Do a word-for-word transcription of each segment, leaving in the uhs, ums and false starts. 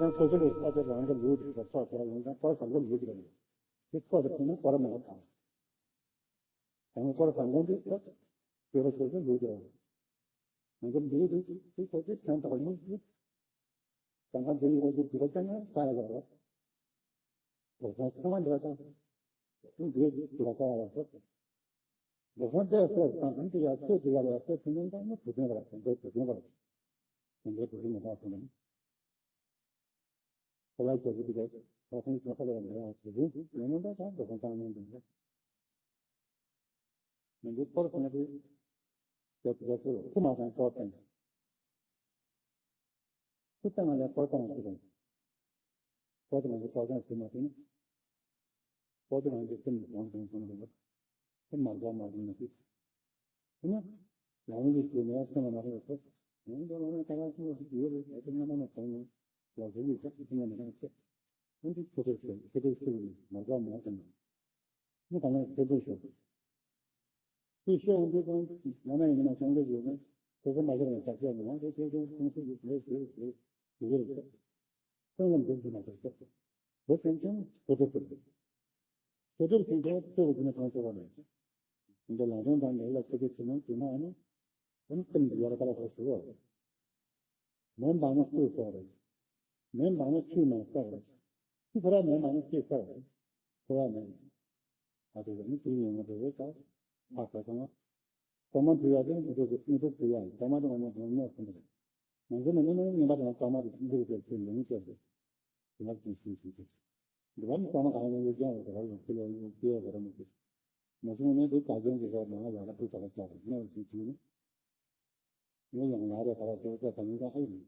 ཡང་སོ་སོ་ལས་ས་ཆ་རང་གི་ལུགས་ཀྱི་ཕྱོགས་ཕྱོགས་ཡོང་ཙང་དཀོར་བཟང་པོ་ལུགས་ཀྱི་རེད། དེ་ཕྱོགས་དེ་ཕུལ་ན་དཀོར་མེད་པ་དང་། དེ་ནས་དཀོར་བཟང་པོ་འདི་ཚོ་དུས་རབས་སོ་སོའི་ལུགས་ཀྱི་རེད། ང་ཚོ་འདིའི་རིགས་ཀྱི་ཚོ་ཚོ་ཕན་ཐོགས་ཡིན་གྱི། གང་ག་འདི་ཡི་རིགས་ཀྱི་དུས་རབས་ཀྱང་ཡང་ས་ཡ་ལ་རེད། དགོས་ས་ཚང་མ་འདི་ལ་ད་དུས་འདིའི་དུས་རབས་ས་ཡ་ལ་རེད། དགོས་ས་འདི་ལ་སོགས་དང་ཚང་གི་ཡ་ཚོད་ཀྱི་ཡ་ལ་ཚོད་ཀྱི་ནང་ད་ནི་བུ་ཆུང་བ་ལ་དེ་འདྲའི་བུ་ཆུང་བ་ལ་དེ་འདྲའི་བུ་ཆུང་མི་ཐག་སོང་ནས། ཁོ་ལ་རྒྱལ་པོ་དེ་ག་ཁོ་ཁོང་ཁྱོད་ཁ་ལ་ཡང་འདྲ་བ་ཞིག་ཡིན། ཡིན་ན་ད་ཆ་འགྲོ་ཁོང་བཏང་ནས་འདུག་མི་འདུག་སྐོར་ཁོང་ཚོས་རྒྱལ་པོ་རྒྱལ་པོ་ཁུ་མ་དང་ཏོག་ཙམ་ཁུ་བཏང་ལ་ཏོག་ཙམ་ཞིག་རེད། ཏོག་ཙམ་གྱི་ཏོག་ཙམ་ཞིག་མ་དེ་ནི་ཏོག་ཙམ་གྱི་སེམས་ནི་གང་དང་གང་རེད། སེམས་མ་འགྲོ་མ་རུང་ན་ཞིག་ཡིན་ན། ལམ་གྱི་སྐྱེ་གནས་སེམས་ལ་མ་རེད་ཚེ། ཡང་འདི་ལ་ནི་ད་ག་ཤིང་ཞིག་ཡོད་རེད། ཨེ་ཏེ་སྔ་མ་ནས་གོང་ནས་ལག་ཟིན་གྱི་ཆབ་ཀྱི་ཐུན་མོང་མི་རང་ཆེ། ཨེ་འདི་ཆེ་གྲས་ཆེ་ཆེ་གྲས་ཆེ་བའི་མ་འགྲོ་མ་ཟིན་ན། ནི་ད་ནས་ཆེ་གྲས་ཆེ། དེ་ཤེས་ཡོང་དུས་ཀྱང་ང་ན་ཡིན་ན་སང་ལོ་ཡོད་ན་དེ་ཚོ་མ་ཤེས་ན་ཆ་ཤས་མི་ཡོང་དེ་ཆེ་ཆུང་ཆུང་ཆུང་གི་ལས་ཞེས་ཞེས་ཞུ་གི་རེད། སེམས་ལ་འདུག་ཟིན་མ་ཐུབ་ཚེ། དེ་ཕན་ཆད་ཆེ་གྲས་ཆེ་གྲས། ཆེ་གྲས་ཕན་ཆད་ཆེ་བའི་དུས་ན་གང་ཆེ་བ་རེད། འདི་ལམ་སང་དང་ལས་ལ་ཆེ་གྲས་ཆེ་ན་དེ་ན་ཨ་ནི། ཨ་ནི་སེམས་འདི་ཡར་ཀ་ལ་ཧོ་ཞུ་བ་རེད། མེ་འབར་ན་ཆུ་སོགས་རེད། མེ་འབར་ན་ཆུ་མེ་སོགས་རེད། ཆུ་ཁོ་ར་མེ་འབར་ན་ཆུ་སོགས་རེད། ཁོ་ར་མེ། ཨ་དེ་ནི་དེ་ཉིད་ང་ཚོ་རེད་ད། ཨ་ཁ་སང་ང་། གཏོར་མ་ཕུལ་ཡ་དེ་ང་ཚོ་གི་སྙིང་པོ་ཕུལ་ཡ་ཡིན། གཏོར་མ་དེ་ང་ཚོ་ཉོ་ཉོ་ཐུབ་མི་རེད། ང་ཚོ་ནི་ནི་ནི་ཉིན་པ་དེ་ང་གཏོར་མ་དེ་འདི་རུ་ཕེབས་ཕེབས་ཡོང་ནི་ཕེབས་རེད། དེ་ང་ཚོ་ཤིང་ཤིང་ཤིང་། འདི་བ་ནི་གཏོར་མ་གང་ཡོང་ཡོད་ཀྱང་རེད། ག་ར་ཡོང་ཁྱི་ལ་ཡོང་ཁྱི་ཡ་ག་ར་མི་ཁྱི། ང་ཚོ་ནི་དེ་ག་ཚོད་ཀྱི་རེད་མ་ང་ལ་ཕུལ་ད་ག་ཚོད་རེད་ནི་ཡོང་ཁྱི་ཁྱི་ནི། ངས་ཡང་ང་རེ་ག་རེ་ཟེར་ཟེར་དང་ངས་ཀྱང་ཨེ་ཡིན།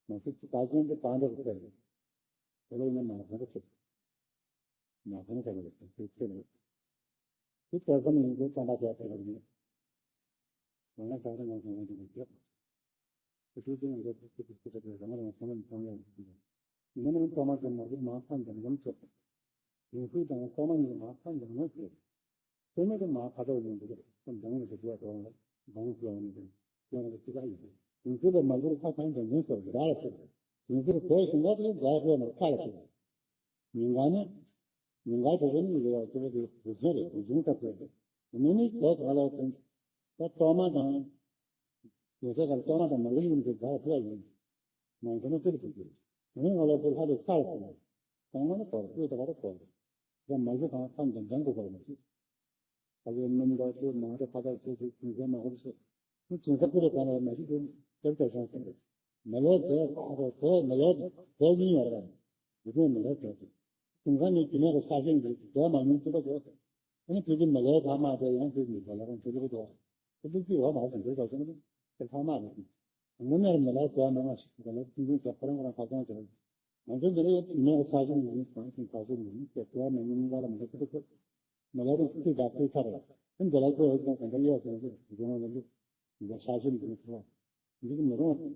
མ་གཞི་ད་གཞན་གྱི་བང་འགྲོ་གི་ཟེར། དེ་ལས་ངས་མ་གཞི་ཟེར་གི་ཟེར། མ་གཞི་ཟེར་གི་ཟེར་ཟེར་ཟེར། དེ་ལྟར་ཙམ་ཡིན་དུས་བསམ་པ་དེ་ཟེར་གི་མེད། ང་ལ་ད་རེ་ང་ཚོ་ང་ཚོ་གི་ཟེར། དེ་དུས་ཀྱང་ང་ཚོ་ཁྱེད་ཀྱི་ཁྱེད་ཀྱི་རང་རང་ཚང་མ་ཚང་མ་ཡོད། མི་རྣམས་ཚང་མ་གི་མ་གཞི་མ་ཕམ་ཀྱང་ངོམ་ཆོག་ཡིན་ཚུལ་དང་ཚང་མ་ཡིན་མ་ཕམ་ཀྱང་ངོམ་ཆོག་དེ་ནི་དེ་མ་ཁ་དོག་ཡིན་འདུག་སེམས་སྡང་ནས་དེ་དགོས་དོན་ལ་སྡང་སློང་ནས་དེ་སྐྱོན་ལ་ཅི་ག་ཡིན། དེ་ཚོ་ལ་མ་གུར་ཁ་ཚང་དང་ཉིན་སོགས་ར་ལ་ཕེབས། དེ་ཚོར་གོས་ཞིང་ཁ་དེ་རྒྱ་ཕེབས་ནས་ཁ་ལ་ཕེབས། ཉིན་གང་ནི། ཉིན་གང་དེ་རེ་གཉིས་རེ་བ་ཅི་བ་དེ་བུ་ཆུང་རེད། བུ་ཆུང་ད་ཕེབས། མི་ནི་དེ་ག་ལ་ཕེབས། ད་གཏོར་མ་དང་། ཡོད་ཚད་ཀར་གཏོར་མ་དང་མ་གུར་ཡིན་དེ་རྒྱ་ཕེབས་ཡིན། ནང་དོན་ནི་ཏིལ་གྱི་རྒྱུ། ངས་ང་ལ་ཚུར་ལྷ་དེ་ཚར་སོང་། ཚང་མ་ནི་གོ་ལ་ཚུར་ད་ག་རེ་གོ་ལ། ད་མ་གཞི་གང་ཐམས་ཅད་འགྲན་དུ་གོ་ལ་མ་གཞི། ད་གའི་སྣུམ་དང་ཚུར་ནང་དུ་ཁ་དར་ཚུར་ཚུར་ཚུར་ཚུར་མ་གོ་ཚུར། ཚུར་ཚུར་ཚུར་ཚུར་གང་ལ་མ་གཞི་དེ་དེར་དེ་བྱང་སོང་རེད། མི་ལའི་དེ་ཁ་དར་དེ་མི་ལའི་དེ་གཉིས་ཡོད་རེད། དེ་དེ་མི་ལའི་དེ་དེ། དེང་སང་ནི་དེ་ནས་གི་ས་ཞིང་དེ་དེ་མ་ཡིན་ཚུལ་པ་དེ། ཨ་ནི་དེ་དེ་མི་ལའི་ཐ་མ་དེ་ཡང་དེ་མི་ལ་ལ་རང་དེ་ལུགས་དེ། དེ་ལུགས་ཀྱི་འོ་མ་ཟིན་དེ་ག་ཟིན་དེ་ཐ་མ་རེད། དངོས་གནས་མི་ལའི་དེ་མ་མ་ཞིག་ག་ལ་ཚུར་ཚུར་དེ་ཁོ་རང་ཁོ་རང་ཁ་སང་དེ། ང་ཚོ་འདི་ལ་ཡོད་མེད་ས་ཞིང་ཡིན་ཟང་ཞིང་ས་ཞིང་ཡིན་ཟེར་དེ་བ་མེད་ཉིན་ག་ལ་མི་ལ་ཁུ་ཁུ། མི་ལ་རུ་སུ་དང་སུ་ཚར་རེད། ཨ་འདི་ལ་ཁོ་ཡོད་ཀྱང་ག་འདྲ་ཡོད་ཟེར་ཟེར་དེ་ང་ལ་ལུག་འདི་ས་ཞིང་འདི་ཚོ་འདི་གི་མི་རུང་།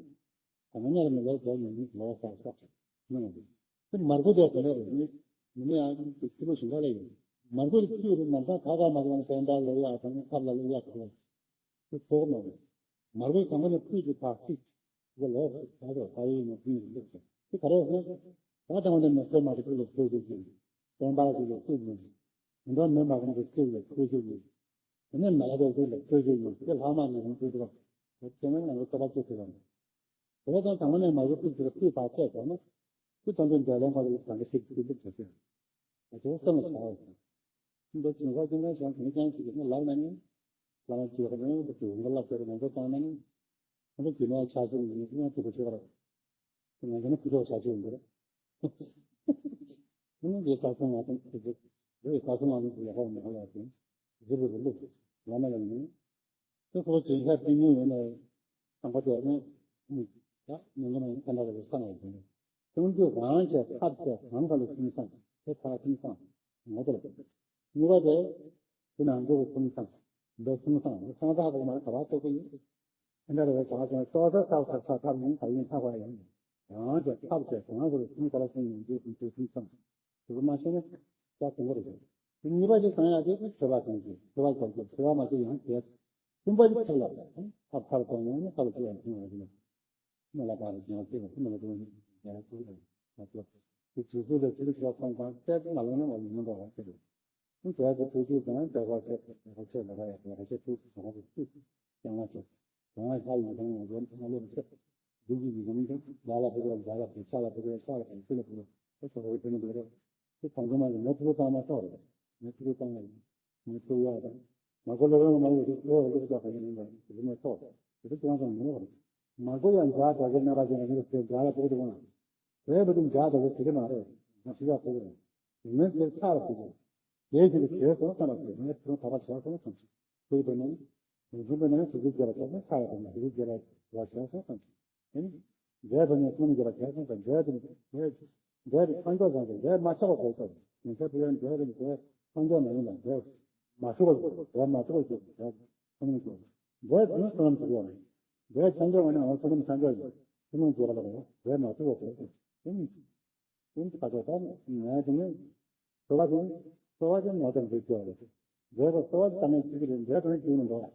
ད་ང་ཉར་མི་ལ་དེ་ཉིན་ལོ་ས་ས་ནང་འདི་དེ་མར་ཁུ་དེ་ག་ལ་རེད། མི་མི་ཡང་དེ་ཁྱི་ལོ་ཞིང་ཁ་ལ་ཡོད། མར་ཁུ་དེ་ཁྱི་རུ་ནམ་ས་ཁ་ཁ་མ་རུང་སེང་ད་ལོ་ཡག་དང་ཁབ་ལ་ལོ་ཡག་ག་ལ། དེ་ཚོགས་མ་རེད། མར་ཁུ་གང་ག་ནས་ཕུད་ཀྱི་ཕ་ཁྲིད། དེ་ལོ་ད་དེ་ད་ཡིན་ནས་ཕུད་ཀྱི་འདུག་ཟེར། དེ་ག་རེ་ཟེར། ད་དང་དེ་ནས་ཚོད་མ་རེད་ཕུད་ལ་ཚོད་ཀྱི་ཡིན། སྟོན་པ་ཀྱི་ལ་ཚོད་ཀྱི་ཡིན། འདི་འདྲ་མེད་མ་རུང་གི་ཚོད་ཀྱི་ཚོད་ཀྱི་ཡིན། དེ་ནས་མ་ལ་དེ་ཚོད་ལ་ཚོད་ཀྱི་ཡིན། དེ་ལྷག་མ་ནས་རུང་ཚོད་ཀྱི་རོགས། དེ་ནས་ང་ཚོ་ལྟོ་བ་ཚོད་ཀྱི་རོགས། དེ་ལ་དང་དང་མ་ནས་མ་རུང་ཕུད་ཀྱི་རོགས་ཕུད་ཕ་ཚད་དོ་ན། ཕུད་དང་དེ་འདྲ་ལས་མ་རུང་གང་གི་ཚོད་ཀྱི་ཚོད་ཀྱི་ཚོད་ཀྱི། ང་ཚོ་བསམ་བློ་བྱ་བ་དང་། ཁྱིམ་པ་ཅུང་ཟད་ཅུང་ཟད་ཞང་གང་ཅང་ཞིག་གིས་ནི་ལབ་ན་ནི། ལ་ལ་ཅིག་ཡོད་ན་ཡོད་པ་ཅིག་ཡོང་གི་ལབ་ཟེར་ང་ཚོ་བཏང་ན་ནི། ང་ཚོ་རྒྱུད་ནས་ཆ་ཚུལ་ཡིན་ཡང་ཐུགས་ཁུར་ཆེ་བ་རེད། ང་ཚོ་ནི་ཕུ་ཐོག་ཆ་ཚུལ་ཡིན་པ་རེད། ཨ་ནི་འདི་ཁ་སང་ང་ཚོ་ཐུགས་ཁུར་འདི་ཁ་སང་ང་ཚོ་ཡག་པོ་མ་ཧ་ལ་ཡག་ཅིང་། རི་རི་རི་ལུག་ལ་མ་ལ་ཡིན། དེ་ཁོ་ཚོས་ཧ་པི་ཉུང་ཡོད་ན། དང་པོ་དེ་ནི། ད་ཉིན་གུང་ནས་ཁ་འདྲ་བའི་ས་ནས་ཡིན། ཀྲུང་གོའི་ཝང་ཅེ་ཐབས་ཅེས་གང་ག་ལ་ཁྱིམ་ཚང་དེ་ཁ་ཁྱིམ་ཚང་ངོ་དེ་ལ། གཉིས་པ་དེ། དེ་ནང་འགྲོ་བའི་ཁྱིམ་ཚང་། འདི་ཁྱིམ་ཚང་ནི་ཚང་ཚག་གོང་མར་ག་བ་སོགས་ཀྱི་ཡིན། ཁ་འདྲ་བའི་ག་བ་སོགས་ཏོག་ཏོག་ཏག་ཏག་ཏག་ཏག་ཡིན་ཐག་པ་ཡིན། ཝང་ཅེ་ཐབས་ཅེས་གང་ག་ལ་ཁྱིམ་ག་ལ་ཁྱིམ་ཡིན་འདི་ཁྱིམ་ཚང་། དེ་ཚོ་མ་ཤེས་ན་ཅག་དེ་འདྲ་རེད། དེ་གཉིས་པ་ཅིག་གང་ཡག་དེ་ཚེ་བ་ཅན་གྱི་ཚེ་བ་ཅན་གྱི་ཚེ་བ་མ་ཅིག་ཡང་དེ། གསུམ་པ་ཅིག་ཐབས་ལ་ཐབས་ཐབས་གཏོང་ཡང་ནི་ཐབས་ལ་ཐུག་ཡང་ཐུག་ཡང་ཐུག་ཡང་མི་ལ་ཕར་ལ་ཅི་ཡང་ཐུག་ཡང་ཐུག་མི་ལ་ཐུག་ཡང་ཡང་ཐུག་ཡང་ ང་ཚོ་དེ་དུས་ཚོད་ལ་ཅི་ཞིག་གཏོང་གང་བལྟས་ཏེ་ང་ལོ་ན་མ་ཡིན་མི་འདྲ་བ་ཞིག་རེད། ང་ཚོ་དེ་དུས་ཚོད་དང་འདྲ་བ་ཞིག་རེད། ང་ཚོ་ལ་ཡ་ང་ཚོ་དུས་ཚོད་ང་ཚོ་དུས་ཀྱང་ང་ཚོ་གང་ལ་ཤ་ཡིན་ཀྱང་ང་ཚོ་ང་ལོ་ཞིག་འདི་ཅི་ཡིན་ཀྱང་ལ་ལ་ཕེབས་རོགས། ལ་ལ་ཕེབས་རོགས། ལ་ལ་ཕེབས། ཤ་ལ་ཕེབས་རོགས། ཤ་ལ་ཕེབས། ཤི་ལ་ཕེབས་རོགས། དེ་ཚོ་བོད་དོན་འདི་རེད། དེ་གང་ཚོད་མ་ཡིན་ང་ཚོ་དང་མ་ཐོག་རེད། ང་ཚོ་དང་ང་ཚོ་ཡ་དང་། མ་གོ་ལ་རང་མ་ཡོད་དེ་ཚོ་ལ་ལུགས་ཀྱང་ཡིན་ནི་འདྲ་དེ་ནས་ཐོག་དེ་ཚོ་ཚང་ཚང་མི་རེད། མ་གོ་ཡང་འཇག་དག་གི་རྣམ་པ་ཅན་ལ་ངེས་པར་འཇག་ལ་ཕེབས་དུས་ང་བས་མི་འདུག་འཇག་དག་གི་དེ་མ་རེད། ང་ཞིག་ཡ་ཕེབས་རེད། ཡིན་ནའི་དེ་ཚར་ཕེབས་རེད། དེ་ཞིག་གི་བྱས་སོང་ཙམ་ལ་ཕེབས་ངས་ཕེབས་ད་པ་བྱས་སོང་ཙམ་ཕེབས་དེ་ནས་ཡིན་གསུངས་པའི་ནང་ནས་དེ་ཚོ་བརྗོད་པ་ཆགས་ནས་ཁ་ཡ་ཕེབས་ནས་དེ་ཚོ་བརྗོད་པ་བྱས་སོང་ཙམ་ཕེབས། འདས་པ་ནས་གསུམ་གྱི་ལ་གལ་ཆེན་དང་འདས་དེ་འདས་འདས་དེ་མཚམས་འཇོག་བྱས་ཏེ་འདས་མ་ཆགས་པ་དགོས་ཀྱང་ཉིན་ཐོ་དེ་ཡང་འདས་དེ་འདས་མཚམས་འཇོག་མ་ཡིན་ལ་འདས་མ་ཆུག་པ་དགོས། འདས་མ་ཆུག་པ་དགོས། འདས་ཐུན་མོང་ཆུག་འདས་དེ་ནི་བསོད་ནམས་ཆུག་པ་རེད། འདས་མཚམས་འཇོག་བ་ནི་ང་བསོད་ནམས་མཚམས་འཇོག་ཡིན། ཐུན་མོང་ཆུག་པ་ལ་རེད། འདས་མ་ཆུག་པ་དགོས། དེ་ནི་དེ་ནི་ཁ་ཚ་ད་ནས་ང་དེ་ནི་གསོལ་བ་དེ་ནི་གསོལ་བ་དེ་ནོར་དང་འདུ་ཆུག་པ་རེད། འདས་པ་གསོལ་བ་དེ་བཏང་ན་ཆུག་གི་རེད། འདས་དང་ཆུག་མི་འགྲོ།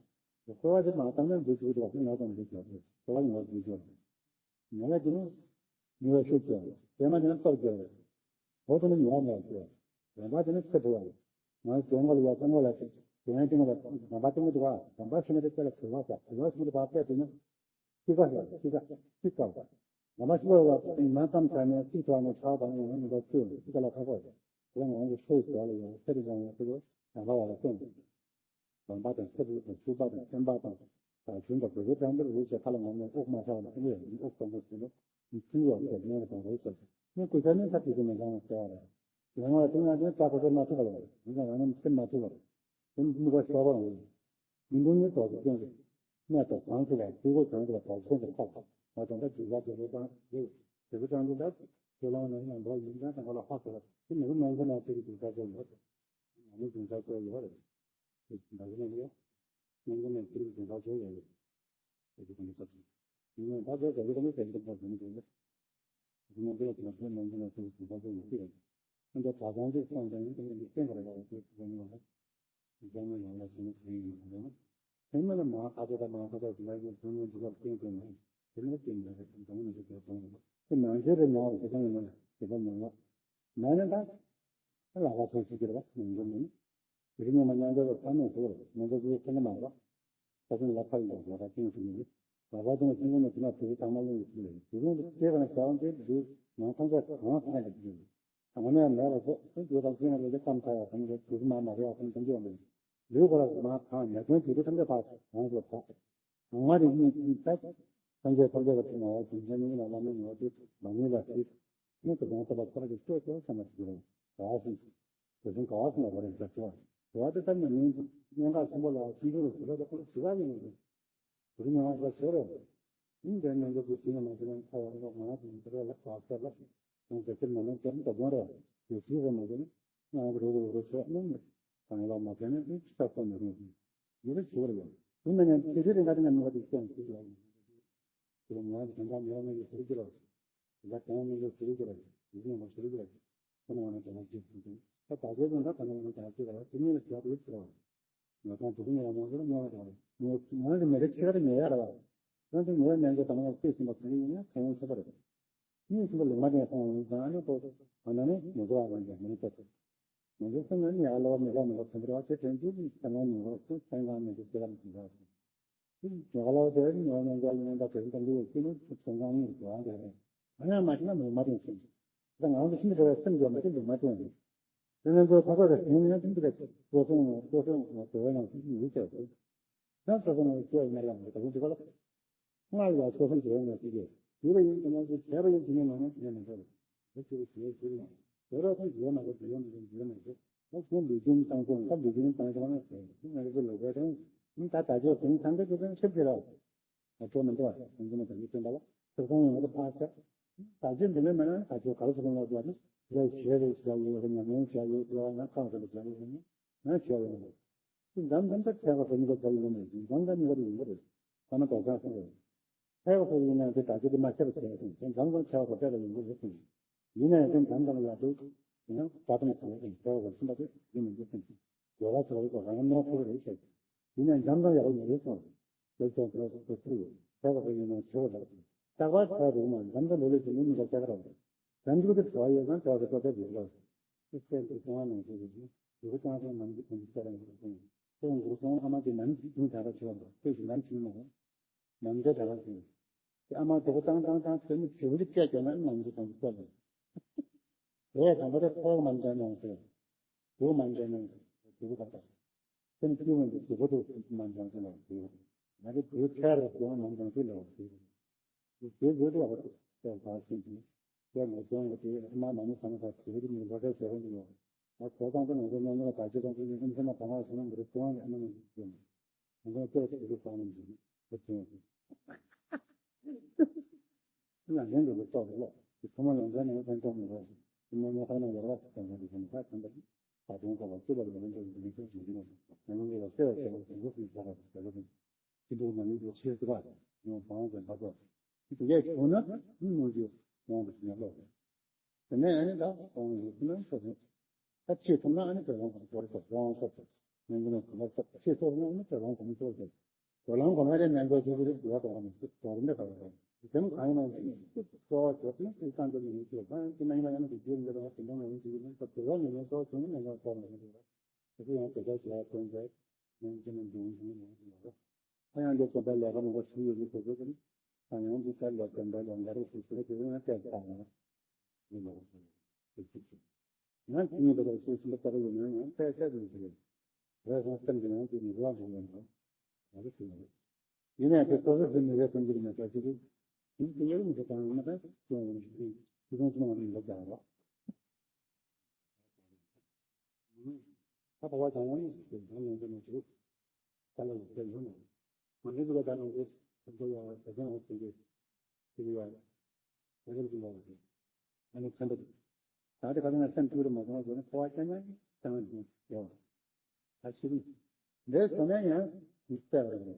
གསོལ་བ་དེ་མ་བཏང་ན་འདུ་ཆུག་གི་རེད། ནོར་དང་འདུ་ཆུག་པ་རེད། གསོལ་བ་ནོར་འདུ་ཆུག་པ་རེད། ཉེ་བ་དེ་ནི་ཉེ་བ་ཤུགས་ཀྱང་། གཏད་མ་དེ་ནི་སྟོབས་ཀྱང་། འོ་དེ་ནི་ཉེ་བ་ཉེ་བ་ཀྱང་། ལྡན་པ་དེ་ནི་ཚེ་འཕོ་བ་ཡིན། ང་ཚོ་དོན་ངོ་ལ་ཡ་ཚེ་ངོ་ལ་དེ་དོན་ཡང་དེ་ངོ་ལ་ལྡན་པ་དེ་ངོ་འདུག་ག་ལྡན་པ་ཤི་ན་དེ་ཚེ་ལ་གྲོལ་བ་ཀྱང་གྲོལ་བ་ཤི་ན་དེ་བག་ཕེབས་དེ་ནི་ཤི་ཀ་ཤི་ཤི་ཀ་ཤི་ཀ་བ། ལྡན་པ་ཤི་བ་བ་དེ་ནི་མ་ཙམ་ཆ་ནས་ཤི་ཐུབ་ནས་ཆགས་པ་ནི་ཡང་མི་འདུག་ཤི་ཀ་ལ་ཁ་ཁོ་ཡ། དེ་ང་ཚོ་ཤི་ཟེར་བ་ལ་ཡང་ཚེ་རིང་ཙང་ཡང་ཚེ་རིང་ལྡན་པ་བ་ལ་སྟོན། ལོང་པ་དང་ཚེ་འདི་དང་ཚུགས་པ་དང་སེམས་པ་དང་། ད་གཞུང་དང་བོད་པའི་དང་འདིར་འོས་ཆེ་ཁ་ལ་ངོ་མས་དབུགས་མ་ཆགས་པ་དང་དབུགས་དབུགས་གཏོང་དགོས་ཟེར་ནས་མི་ཚུལ་བ་ཚོ་ཉན་དང་འོས་ཆེ་ནི་སྐུ་ཚ་ནི་ཁ་ཐུག་གི་མི་འདང་བ་ཟེར་བ་རེད། ཡང་བ་དེ་ང་ཚོའི་ལྟ་ཁོ་ཚོ་མ་ཐུབ་པ་ལ་མི་འདང་བ་ནི་སེམས་མ་ཐུབ་པ་རེད། དེ་ནི་ནུས་པ་ཤོར་བ་རང་རེད། མི་འདུག་ནི་དོགས་ཀྱི་སྟེང་དུ་གནས་དང་གང་ཞིག་ལ་ཚུལ་གོ་བྱང་ཞིག་ལ་དོགས་སེམས་དུ་ཁོག་པ་དང་ད་ཇི་ལྟར་དེ་ཚོ་དང་དེ་དེ་ཚོ་དང་དེ་ལྟར་དེ་ལོང་ནས་ཡང་འགྲོ་ཡིན་ཙང་དང་ག་ལ་ཧ་གོ་བ་དེ་མི་རུ་ནང་གི་ནང་དེ་རིགས་དེ་ལྟར་བྱས་ཡོད་རེད། ང་ནི་དེ་ལྟར་བྱས་ཡོད་རེད། ད་གིན་ཡང་ཉིན་གུང་ནས་ཁྱེད་རིགས་དེ་འདྲ་བྱས་ཡོད་རེད། དེ་ཚོ་ག་ནས་ས་ཚུགས། ཡིན་ནའང་ད་ལྟའི་ཟ་རྒྱུ་དེ་ནི་དེ་འདྲ་འདྲ་དེ་འདྲ་རེད། དེ་ནས་འདི་ལ་དེ་ཚོ་ཉིན་གུང་ནས་ཁྱེད་རིགས་དེ་འདྲ་བྱས་ཡོད་ཀྱི་རེད། ཨ་འདྲ་གྲྭ་ཚང་ཞིག་སོང་ཙང་ཡིན་དེ་འདི་བསྟན་པ་རེད་པ། དེ་ཚོ་ཉིན་གུང་ནས་རྒྱ་མི་ཡོང་ལ་སོང་ནས་དེ་ཡིན་ནམ་ལ་ཡང་། དེ་མིན་ལ་མ་ཁ་ཚ་དང་མ་ཁ་ཚ་དེ་འདྲ་ཡོད་དུས་ངས་འདི་ག་བསྟན་དགོས་ན་དེ་ནས་བསྟན་ཡོད་རེད། དེ་འདྲ་མི་ཞིག་དེ་སོང་ཡོད། དེ་ནང་ཆོས་རེད་ཉག་རེད། དེ་འདྲ་མིན་ན་དེ་འདྲ་མིན་ན། མ་ནི་ད། ལག་པ་ཐོན་ཚུལ་གྱི་རེད་པ། ཉིན་གུང་ནས་ནི། དེ་རིང་ངོ་མ་མཉམ་འབྲེལ་བ་ཚང་མས་ཟེར་བ་རེད། ང་ཚོ་ཚོའི་ཁྱེད་ནི་མ་རེད་པ། ད་ཐེངས་ལ་ཕ་ཡིན་པ་ལ་ད་ཐེངས་ཤིག་ནི། ལག་པ་ཐོན་ཚུལ་ནི་དེ་ན་དེ་རིང་ཚང་མ་ལོན་གྱི་ཚུལ་རེད། དེ་རིང་དེ་ཁྱེད་རང་བྱ་བ་འདི་འདི་ང་ཐམས་ཅད་གང་ལ་ཐང་ལ་འདི་རེད། ད་ངོ་ནས་མེད་པ་ཚོ་དེ་རྗེས་དང་ཚུལ་ནི་ལས་ཀ་བསམ་ཚར་བ་ཁོང་ཚོ་དུས་མ་མ་རེད་པ། ཁོང་ཚོ་འདི་ལུས་སྐོར་ལ་མ་ཐང་ཉ་སྟོན་དུས་དེ་ཐམས་ཅད་ཕར་གང་ཚོ་ཕོག་ངོ་མ་རིག་གནས་ཀྱི་ལྟ། སངས་རྒྱས་ཐོབ་རྒྱལ་བ་དེ་ནང་བ་དུས་མཚན་ཉིད་ལ་བླ་མའི་ངོ་བོ་དེ་མ་ངེས་ལ་ཞིག་ནི་དུ་དང་ཐོབ་པ་ཁོ་ར་གི་སྤྱོད་ཆེ་བ་ཚང་མ་ཞིག་རེད། ག་བ་སུ་དེ་བཞིན་ག་བ་སུ་ལ་བ་རེ་འདྲ་ཆེ་བ་དེ་བ་དེ་ལྟར་ན་མིན་གནད་འགག་ཆེན་པོ་ལ་ཚིག་འབྲུ་རུ་ཞུ་ལ་དེ་ཁོ་ཞུ་བ་ཡིན་ནོ། དེ་རིང་ང་ཚོ་ཞོར་རེད། ཡིན་ཀྱང་ཉན་འགྲོ་དུས་ཞིག་ནས་མ་ཞིག་ན་ཁ་བ་རེ་མ་དེ་ནི་དེ་རེ་ལ་ག་བ་ལ་ཡང་དེ་ཕྱིར་མ་ནང་ཀྱང་ད་དགོངས་རེད། དེ་ཞིག་རེ་མ་དེ་ནི་ང་གི་རེ་རེ་རེ་ཆོག་ནི་མི་གང་ལ་མ་དེ་ནི་ཨི་ཅི་ད་ཁོ་ནི་རུང་། ཡོད་རེ་ཆོག་རེད། དེ་མ་ཉན་ཚེ་འདི་རིང་ག་དེ་ན་མི་བ་དེ་སྐྱོང་ཞིག་ལ་ཡིན། དེ་ལ་ང་གི་དོན་དག་མི་བ་མི་གི་ཟེར་གྱི་རེད། དེ་ལ་གང་མི་གི་ཟེར་གྱི་རེད། དེ་ལ་ང་ཟེར་གྱི་རེད། ཁོ་ན་ང་ན་དེ་ལ་ཅི་ཟེར་གྱི་རེད། ད་ད་གཟོད་དོན་དག་ག་ན་ང་ད་ཅི་རེད། དེ་ཉིད་ལ་བྱ་དགོས་ཟེར་བ། ང་ཚང་དེ་རིང་ཡང་མང་ཚོགས་ཉོ་བ་དང་ངོ་ངོ་གི་མི་རེ་ཆེ་ག་རེ་ཉོ་ཡ་རེད་བ། ཡང་དེ་ཉོ་ཡ་མེད་ཚེ་ད་ང་ལྟོས་ཟིན་པ་གང་ཡིན་ཡང་གང་ཡང་ཤེས་པ་རེད། གཉིས་ཟིན་པ་ལུང་མ་བསྟན་སོང་བ་ཡིན་ཙང་ཨ་ནི་ཏོ་ཨ་ན་ནི་ཉོ་ཚོ་བ་རང་ཀྱང་མི་ནི་ཏོ་ཏོ། ང་ཚོའི་སེམས་ནང་ནི་ཡ་ལ་བ་མི་ལ་མི་ལ་དེ་འདྲ་བ་དེ་དྲན་རྒྱུ་ནི་ད་ང་ཉོ་རོགས་སུ་སེམས་ཁང་ནས་དེ་ཁྱེད་རང་གི་འདྲ་བ། དེ་ཉོ་ག་ལ་བ་དེ་ཉོ་ནས་འགྲོ་ཡིན་ད་དེ་འདྲ་འདུག་ཅི་ནི་སེམས་ཁང་ནས་དེ་བ་དེ་རེད། ཨ་ཡ་མ་ཤི་ན་མི་མ་དྲན་སེམས། ད་ང་ཚོ་ཤི་ནི་དེ་བ་སེམས་ཀྱི་མ་དྲན་མི་མ་དྲན་རེད། དེ་ནས་ཚོ་ཐོག་ཁ་རེ་དེ་ནས་དེ་འདྲ་གོ་སོང་གོ་སོང་དེ་བས་ན་ཡིད་ཆེས་སོང་། ཡང་ས་ས་ནས་སྐྱེ་བ་མེད་ལ་མི་དགོས་འདི་ག་ལ། སྔར་ཡང་སོ་སོ་འཇལ་ནས་ཅི་དགོས། ཡོད་པ་ཡིན་དེ་ནས་བྱས་པ་ཡིན་དེ་ནས་ནང་ནས་བྱས་མི་ཆོག་རེད། དེ་ཚོ་བྱས་ཚུལ་ཡང་དེ་ར་ཚོ་འཇལ་མ་དགོས་འཇལ་མི་དགོས་འཇལ་མི་དགོས། ད་ཁོང་ལུས་རྒྱུན་བཏང་སོང་ད་ལུས་རྒྱུན་བཏང་སོང་ན་ཟེར་ང་རེ་ཚོ་ལུག་པའི་དོན་ད་ད་ཅོག་དེང་སང་གི་དེ་དོན་ཤེས་ཀྱི་རེད། ད་ཅོག་མི་འདུག་བ་དེང་གི་ནས་ད་ཅོག་བཏོན་པ་ལ་ཚོགས་སོང་ཡོང་གི་ཕར་ཤ། ད་ཅོག་འདི་ནས་མེད་ན་ད་ཅོག་ག་རེ་ཚོགས་སོང་ལ་ཟེར་ནི་རེ་བྱས་རེ་བྱས་ཡོད་རེ་ཉམས་ལེན་བྱས་ཡོད་ཟེར་བ་ན་ཁག་ཟེར་བ་ཟེར་ཡོད་རེ་ནི། ང་ཞུ་བ་ཡིན། འཛམ་འཛམ་ད་ཁྱད་པར་དུ་མི་འདུག་ཟེར་ཡིན་ནམ་མེད་ཅིང་འཛམ་ད་མི་བར་ཡིན་པ་རེད། ཐ་ན་དོགས་ས་སོང་རེད། ཁྱད་པར་དུ་ཡིན་ན་དེ་ད་ཅི་དེ་མ་ཤེས་པ་ཟེར་ཡོད་ཅིང་འཛམ་འཛམ་ཁྱད་པར་དུ་ཡིན་པ་རེད་ཅིང་། ཡིན་ན་ཡང་དེ་འཛམ་འཛམ་ཡག་དུས་ཡང་ད་དུང་ཟེར་ཡོད་ཅིང་ཁྱད་པར་དུ་ཤིན་ཏུ་དེ་ཡིན་མི་འདུག་ཅིང་། དགོས་པ་ཚོ་རེད་ཚོ་རང་གནས་ཚུལ་རེད་ཟེར། ཡིན་ན་འཛམ་འཛམ་ཡག་པོ་ཡིན་རེད་སོང་། ལེགས་སོང་དེ་ཚོ་ཚུལ་ཡོད་ཁྱད་པར་དུ་ཡིན་ན་ཆེ་བ་རེད། རྟག་པར་ཁྱད་རེད་ན་འཛམ་འཛམ་ལོ་ལེགས་ཀྱི་མི་མི་འདྲ་ཆགས་ར་རེད། ནམ་རྒྱུན་དུ་བྲོ་བ་ཡོད་ཙང་བྲོ་བ་གི་བྲོ་བ་ཡོད་ལ། དེ་སེམས་ཀྱི་སོང་བ་ནང་བཞིན་རེད། ཡུལ་གཙང་སོང་ནམ་རྒྱུན་དུ་སེམས་རང་གི་སེམས། དེ་འགུལ་སོང་ཨ་མ་དེ་ནམ་རྒྱུན་དུ་ད་ལྟ་བྱེད་པ་དེ་ཞིག་ནམ་རྒྱུན་མ་རེད། ནམ་རྒྱུན་ད་ལྟ་བྱེད། དེ་ཨ་མ་དེ་གོ་ཏང་ཏང་ཏང་ཚོད་མི་བྱེད་འདི་སྐད་རྒྱག་ན་ནམ་རྒྱུན་དང་བྲོ་བ་ཡོད། དེ་དང་པོ་དེ་ཕོག་མ་འདྲ་ནང་ཚོད། དུག་མ་འདྲ་ནང་ཚོད་དུག་ག་ད། སེམས་སྐྱིད་མོ་འདི་ཞེ་པོ་དུ་མ་འཇོང་ཚུལ་ལ་ཞུ། ང་ཚོ་བོད་ཁ་རུ་སྐྱོང་མ་འཇོང་ཚུལ་ལ་ཞུ། དེ་བོད་དུ་བ་དུ་དེ་བ་ཞིག་གིས་དེ་ངོ་སྤྲོད་ཀྱི་དེ་ཨ་མ་མ་ནི་ཚང་མ་ཚ་བོད་ཀྱི་མི་འགྲོ་གྲྭའི་ཞེ་པོ་འདི་ཡོད། ང་ཚོ་ཚང་དུ་ང་ཚོ་མཉམ་འབྲེལ་བར་ཆད་དང་དེ་ནི་ཨིན་ཚེ་མ་གང་བ་སོང་ན་འདི་རུ་སྐྱོང་ཡང་ཨ་མ་ནི་ཞུ། ང་ཚོ་བོད་དུ་རུ་སོང་ནས་ཞུ་བོད་ཀྱི། ཡང་གཞན་གྱི་ལུགས་ལྟར་ལོག་དེ་ཐོག་མ་ཡོངས་འཛིན་ནས་ཕན་ཐོགས་མི་རོགས། དེ་མ་ཉེ་ཁ་ན་ཡོད་རོགས་དང་ཡོད་རེད་ཟེར་ནས་ཁ་ཚང་པ་ད་དུང་ཁ་བ་སྐྱིད་པ་ཡོད་མི་འདུག་ཟེར་ནས་ཁོས་ཞུ་གི་ཡོད། ང་ཚོ་འདི་ལ་བརྩེ་བ་བྱེད་པ་དེ་འདུག་ཟེར་བྱ་བ་དེ་ལ་ཁྱི་འདུག་ང་ཚོ་འདི་ཆེར་བརྩི་བ་ཡང་བང་དུ་འདྲ་པོ་དེ་འདྲས་བྱུང་ན་མི་ངོ་རྒྱུ་ཡོང་དུ་ཕྱིན་ན་ལོག་དེ་ནས་ཨ་ནི་ད་གཏོང་ཡོད་ན་ཆོག་ཟིན། ད་ཆེས་ཐོག་ན་ཨ་ནི་དོ་རང་གོང་ཐོག་རེད་དོ་རང་ཐོག་ཏུ་ཉན་གྱི་ན་གོང་ཐོག་ཆེས་ཐོག་ན་ཨ་ནི་དོ་རང་གོང་ཐོག་ཏུ་དོ་རང་གོང་ན་རེ་ནན་པོ་ཐུག་གི་རེད། དོ་རང་གོང་ན་དོ་རང་འདྲ་ག་རེ་རེད། དེ་ནི་གང་ཡིན་ན་གཙོ་བོ་ཞོག་ནི་དེ་ཙམ་གྱི་ལས་ཡིན་ཞོག་གང་ཡིན་ན་ཡང་དེ་རྒྱུ་འདི་རང་དེ་འདྲ་མ་ཡིན་ཞིག་ཡིན་ན་དོ་རང་ཉན་ནས་གཙོ་བོ་ཆུང་ནི་ནན་པོ་ཐོག་ན་ཡིན་ཞིག་དེ་ཚོ་ཡང་དེ་ག་ཞིག་ལ་དོན་དེ་ནན་གྱི་ན་འབྱུང་ཞིག་ཡིན་ཞིག་ཡོད། ཁོ་ཡང་འདི་བསམ་པའི་ལས་ཀ་མང་པོ་ཞིག་ཡོད་ཀྱི་དེ་ཚོ་དེ་ནི་ད་ཡང་འདི་ལྟར་ལས་བསམ་པའི་ལས་འགའ་རེ་ཞིག་ཞིག་དེ་ཡང་བལྟས་དང་ཡིན་ནོ། ང་ཁྱིམ་ནས་འདི་ལྟར་ཤེས་བཞིན་པ་ལྟ་བུ་ཡོད་ན་ཡང་བལྟས་བལྟས་དུ་ཞིག་རེད། རེ་ཞིག་སེམས་ཀྱི་ནང་དུ་ནི་རློམ་བྱུང་བ་ཡིན་ནོ། ང་ཚོ་ཞིག་ཡིན་ནའི་དེ་ཚོ་ཚོ་ཟིན་ནས་རེ་ཐོན་གྱི་མེད་པ་ཞིག་རེད། དེ་ཡོད་མི་ཚོ་དང་མ་དང་ཅུང་ཡོང་ཞིག་དེ་ཚོ་ཚོ་མ་ཡིན་ལོ་ཀྱང་རོགས། ད་ཕོ་བ་ཆང་ཡང་ནི་ཞིག་དང་ཡང་འདི་མ་ཞིག་ད་ལ་ཡོད་ཡོད་ན། མ་ནི་ཚོ་ད་ནང་གི་ཚོ་ཡ་ད་ཚང་ཡང་ཚོ་གི་ཞིག་ཡ། ད་ལ་ཡོད་ཡོད་ན། ཨ་ནི་ཚན་པ་དེ། ད་དེ་ག་ཚང་ཡང་སེམས་སྐྱིད་རུ་མ་སོང་བ་ཟེར་ན་ཕོ་བ་ཆང་ཡང་ཚང་ཡང་ཡོད། ད་ཞིག་འདི་ཚོ་ནས་ཡང་མི་སྟེར་བ་རེད།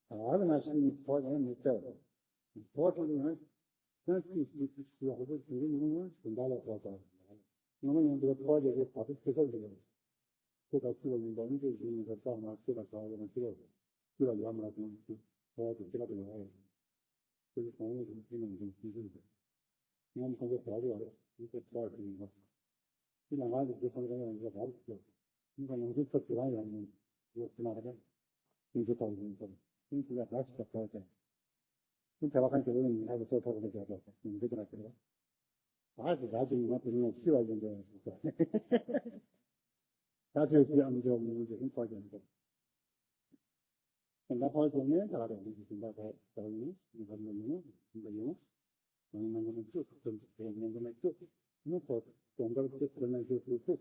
ད་ང་ཞིག་ཕོ་བ་ཡང་མི་སྟེར་བ་རེད། ཕོ་བ་ཚོ་ནི་ཡང་ཚན་ཞིག་ཞིག་ཞིག་ཞིག་ཧོ་ཚོ་ཞིག་རེ་ཡིན་ཡང་ཞིག་འདའ་ལ་ཕོ་བ་ཚོ། ང་མ་ཡང་འདི་ཕོ་བ་ཡོད་རེད། ད་དུ་ཚེ་སྲོག་ཡོད་རེད། ཁོ་དང་ཁྱི་ལ་ཡིན་པ་ནི་ཅིག་ཡིན་ན་ཙག་མ་ཁྱི་ལ་ཟ་བ་ན་ཁྱི་ལ་ཁྱི་ལ་ཡ་མ་ལ་དང་ཁྱི་ཁོ་བ་དང་ཁྱི་ལ་དང་ཡ་ཡ། ཁོ་ཚོ་གང་ཡིན་ཟེར་ན་ཁྱི་ནང་དུ་ཁྱི་ཚུལ་དང་། ཡང་ཁོ་ཚོ་གྲགས་ཡོད་རེད། ཁྱི་ཚོ་གྲགས་ཤིག་ཡིན་པ། ཁྱི་ལ་ང་ཚོ་རྗེས་སང་ག་ཡང་ཡོད་རེད་ཟེར། ཁྱི་ཚོ་ང་ཚོའི་ཚོ་ཁྱི་རང་ཡང་ཡོད་ཁྱི་ན་རེད། ཁྱི་ཚོ་གྲགས་ཡིན་པ། ཁྱི་ཚོ་ལ་གྲགས་ཤིག་གྲགས་ཡོད་ཀྱང་། ཁྱི་ཚོ་བ་ཁང་ཁྱི་ལ་ཡིན་ང་ཚོ་ཚོ་ཐོག་ལ་གྲགས་ཡོད་ཀྱང་འདི་ཚོ་ན་ཁྱི་ལ། ད་ཅི་ད་ཅི་ང་དེ་ནས་ཤི་བ་ཡིན་པས་ཟེར། ད་ཅི་ཅི་ཨམ་ཅོག་མི་ཡོང་ཅི་ཧིན་ཐོག་ཅན་ཟེར། ད་ཕར་ཅི་ནས་ད་རེ་ཡིན་ཅི་ད་ད་ད་ཡིན་ཡིན་པ་ཡིན་ཡིན་པ་ཡིན། ང་ང་ང་ཅི་ཁུ་ཏུ་དེ་ང་ང་ཅི་ནུ་ཐོག་དོན་དག་ཅི་ཁུ་ན་ཅི་ཁུ་ཁུ་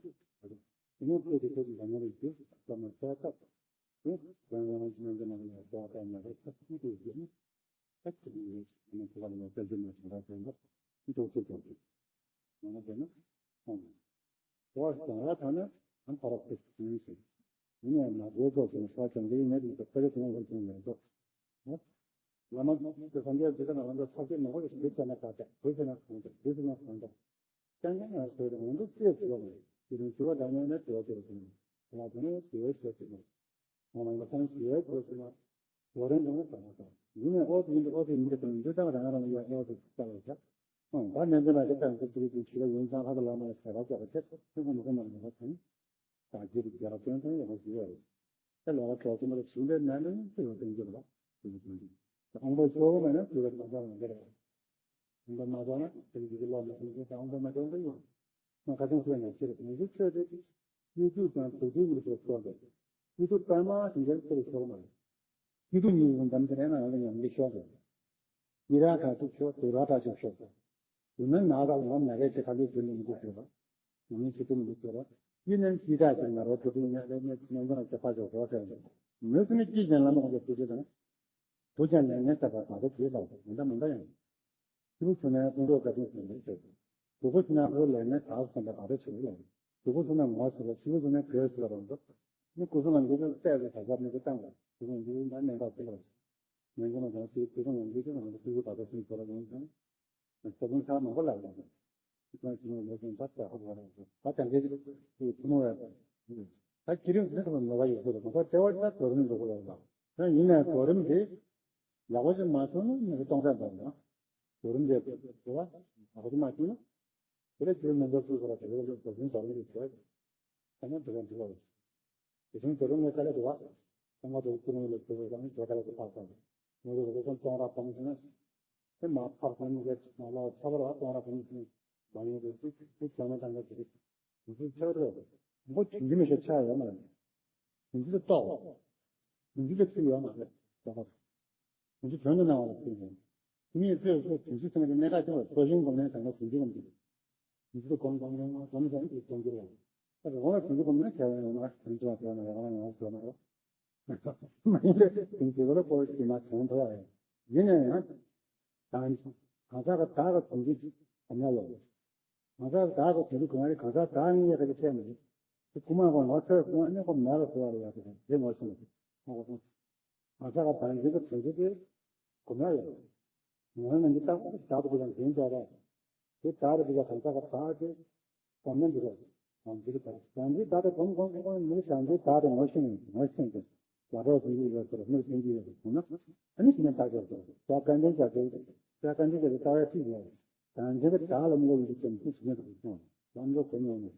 ནུ་ཁུ་ཅི་ཁུ་ང་ང་རེ་ཅི་ད་མ་ས་ཐག་ཁུ་ང་ང་ཅི་ང་ང་ང་ས་ཐག་ཁུ་ཁུ་ཡིན། ད་ཅི་ནས་ནས་ཁོ་བ་ལ་བཙན་འཛུལ་མ་བྱུང་ར་དོན་དག་འདུག་ཚུལ་དང་། ང་ན་དེ་ན་ཨང་། ཁོ་བ་གང་ར་ཐ་ན་ཨང་ཕ་རོག་ཏུ་ཡིན་ཞིག་ཡིན་ཡང་ན་དགོས་ཚོགས་ཀྱི་ས་ཀྱང་འདི་ནས་དུས་ཚོད་ཕ་གི་ཚོང་བར་བྱུང་མེད་འདུག་བླ་མ་དེ་སངས་རྒྱས་ཇི་ལྟར་ང་རང་ཚོ་ཐབས་ཤེས་མང་པོ་ཞིག་འདི་བྱས་ན་ག་ཚད་འདི་བྱས་ན་གང་ཚད་འདི་བྱས་ན་གང་ཚད། ཀྱང་ཀྱང་ང་ཚོས་ང་ཚོ་ཅེས་ཞུ་བ་མ་རེད། དེ་རིང་དྲི་བ་དྲ་ངན་ནི་དྲི་བ་དེ་རེད་ཟེར་ནས་ང་ཚོ་ནི་དྲི་བའི་ཆེད་དུ་ནི་ང་རང་ལ་ཁོང་དྲི་བའི་དྲི་བ་ཞུ་ན་ལོ་རིང་རིང་ལ་བསམ་བློ་བཏང་ཡིན་ནའི་ཨོ་དེ་ཡིན་དུ་ཨོ་དེ་ཡིན་དུ་དང་འདི་ཙམ་རང་རང་ཡང་ཨོ་དེ་ལྟ་བར་བྱ། ཨང་ད་ནན་ཏན་ལ་དེ་ལྟར་འདི་དྲི་བའི་དྲི་བ་ཡིན་ཙང་ལྷ་དང་བླ་མ་ལ་ཞལ་ལག་བཅག་པ་དེ་ཚོ་ཁོང་མི་ཁོང་མ་ལ་ཁོང་ད་རྒྱུ་དེ་རྒྱ་ལ་སྟོན་ཐོང་ཡོད་པ་ཞིག་ཡོད་རེད། དེ་ལ་བ་གྲོགས་ཚོ་མ་ལ་ཞུ་འདོད་ན་ནི་དེ་ལ་སྟོན་རྒྱུ་ལ་དེ་ལ་སྟོན་རྒྱུ། དང་པོ་གཙོ་བོ་མེད་ན་དེ་ལ་མ་བྱ་བ་འདི་རེད། དང་པོ་མ་བྱ་ན་དེ་ལ་དེ་ལ་མ་སྟོན་རྒྱུ་དང་པོ་མ་སྟོན་རྒྱུ་ཡོད། ང་ཁ་སང་ཤོད་ནས་ཕྱིར་ངེས་ཤེས་ཆོས་དེ་ཡུལ་དུས་དང་དུས་དུས་མི་ཚོ་ཚོགས་འདུག་ཡུལ་དུས་པད་མ་དེ་འདྲའི་ཚེ་རུ་ཤོར་མ་རེད། ཡུལ་དུས་ཉིད་ཀྱི་འདམ་དེ་རེད་ན་ང་ལ་ཡང་མི་ཤོར་རེད། ཉི་ར་ཁ་ཐུག་ཤོར་དུ་ར་ཁ་ཤོར་ཤོར། དུ་ནི་ན་ར་ལ་ན་རེ་ཆེ་ཁ་ལུས་དུ་ནི་མི་འདུག་ཟེར་བ། ང་ནི་ཆེ་དུ་མི་འདུག་ཟེར་བ། ཡིན་ནའི་ཅི་ད་ཟེར་ན་རོ་དུ་དུ་ཉ་རེ་ཉ་ཉ་ཉ་ཆེ་ཁ་ཤོར་ཤོར་ཟེར་བ། མི་ཚོ་ནི་ཅི་ཟེར་ལ་མ་ཁ་ཤོར་དུ་དུ་དང་། དུ་ཅན་ལས་ངན་བཏབ་པ་ད་དུ་དུས་ལ་མི་འདའ་མི་འདའ་ཡང་། ཕྱི་རུ་བྱུང་ན་ཡང་ཀུན་རྟོག་བཀའ་དྲིན་ཟིན་པའི་ཕྱིར། དུ་ཁུ་བྱུང་ན་ཨོ་ལས་ནས་དག་ཟིན་པ་ག་རེ་བྱེད་ལ། དུ་ཁུ་བྱུང་ན་ངོ་ཟིན་པ་ཕྱི་རུ་བྱུང་ན་གོས་ཟིན་པ་རང་འདུག་ནི་སྐུ་གསུང་ལ་འདི་ཚོ་བལྟས་ཏེ་བྱ་བྱ་མི་ཚེ་བཏང་བ་དུ་ཁུ་འདི་ན་གནས་འགག་ཟིན་པ། ངན་གོ་ན་གང་ཤེས་ཚེ་གང་ཡང་འདི་ཚོ་ང་ཚོ་ཕྱི་རུ་ད་ལྟ་ཕྱིན་ཚོ་ལ་ཡོང་ཚང་། ས་ཁུངས་ཆ་མང་པོ་ལ་ཡོང་ཚང་། ཁྱི་ཚང་ཕྱི་ནང་ལོ་ཚང་ད་ལྟ་ཧོ་བ་རང་ཚོ་ད་ལྟ་འདི་ཚོ་ཕྱི་ནང་བས། ད་ཁྱི་རིགས་འདི་ཚོ་ལ་ནོར་བ་ཡོད་ཚོད་ལ་ང་ཚོ་ལྟེ་བ་ད་གོ་རིམ་འགྲོ་གི་ལ་ཡོད་ལ། ད་ཡིན་ནའི་གོ་རིམ་དེ་ཡག་པོ་ཞིག་མ་བྱུང་ན་མི་གཏོང་ས་འདྲ་ཡོད་ན། གོ་རིམ་དེ་གོ་བ་ཡག་པོ་ཞིག་མ་བྱུང་ན། དེ་ལས་ཀྱི་མེ་འདོད་ཚུལ་ཁོ་ར་དེ་ལས་ཀྱི་བཟོ་སྐྲུན་བཟོ་རིགས་ཀྱི་ཆོས། ད་ནི་འདི་རང་འདི་ལ་རེད། དེ་བཞིན་དེ་རུ་ངས་དཀའ་ལས་སྒྲུབ་པ། ཚང་མ་དེ་ཀུན་ལ་ཐུག་པའི་སྒང་ནས་དེ་དཀའ་ལས་སྒྲུབ་པ་དང་། ངས་རེ་རེ་ཀུན་གཏོང་ར་གཏོང་བྱས་ནས། དེ་མ་ཕར་གཏོང་མི་བྱེད་མ་ལ་ཁྱབ་པ་ར་གཏོང་ར་གཏོང་བྱས་ནས། མ་ཡིན་རེ་ཚིག་ཚིག་ཚིག་བྱ་མ་བཏང་གི་དེ་རེད། དེ་ཚོ་ཆགས་རེད། མགོ་དྲིན་གྱི་མི་ཤེས་ཆགས་ཡོད་མ་རེད། དྲིན་གྱི་ལ་རྟོགས། དྲིན་གྱི་ལ་ཚིག་ཡོད་མ་རེད། དེ་ཚོ་དོན་དུ་སྣང་བ་ལ་ཐུག་ཡོང་། མིའི་ཚེ་སྲོག་དུས་ཚོད་ཐུང་གི་གནད་འགག་ཆེ་བ་སོ་བཞིན་སྒོམ་ནས་དང་པོ་དུས་ཚོད་སྒོམ་གྱི། དུས་ཚོད་སྒོམ་སྒོམ་སྒོམ་སྒོམ་ཀྱང་དུས་ཚོད་སྒོམ་གྱི་རེད། ད་རང་ལ་དུས་ཚོད་སྒོམ་ན་ཁྱད་པར་ཡོད་ན་དུས་ཚོད་ཡོད་ན་རང་ལ་ཡང་ཟོ་ན་རོ། མ་ཡིན་ཏེ་དུས་ཚོད་ལ་སྐོར་ཞིག་མ་བྱུང་ཐུབ་ཡ། ཡིན་ན་ཡང་། དང་གང་ཟག་གི་བདག་གི་དོན་གྱི་གོམས་ན་ལོ། གང་ཟག་བདག་གི་དོན་གྱི་གོམས་ན་རེད། གང་ཟག་བདག་ཉིད་ཡག་གི་ཚད་མ་རེད། དེ་ཁུ་མ་གོ་ནོར་ཚོད་ཁུ་མ་ནི་ཁོ་མེད་ལ་ཐུབ་པ་རེད་ཡག་གི་དེ་མོ་ཆུང་ནས། གང་ཟག་གི་བདག་ཉིད་ཀྱི་དོན་གྱི་དེ་གོམས་ན་ཡོད། ངོ་ནས་འདི་ལྟ་བུ་བདག་ཏུ་བུ་ལ་འཛིན་བྱ་རེད། དེ་བདག་རེད་བུ་ལ་གང་ཟག་གི་བདག་དེ་གོམས་ན་འདི་རེད། གང་ཟག་གི་བདག་གང་ཟག་བདག་དེ་གོམས་གོམས་གོམས་གོམས་མི་གང་ཟག་བདག་དེ་ངོ་ཤེས་ངོ་ཤེས་ཏེ་ལ་རོགས་ཟིན་གྱི་ཡོད་ཟེར་མི་ཟིན་གྱི་ཡོད་ཟེར་ན་ཨ་ནི་ཞིག་ནས་བདག་ཡོད་ཟེར་བདག་བཀའ་འདྲེན་བྱ་ཟེར་བདག་བཀའ་འདྲེན་བྱ་ཟེར་ལྟ་བའི་ཁྲིད་ཡོད། གང་ཟག་གི་བདག་ལ་མི་ལ་ཡིན་གྱི་ཅན་ཁུ་ཞིག་ནས་གང་ཟག་ལམ་འགྲོ་གོམས་ཡོད་ནས།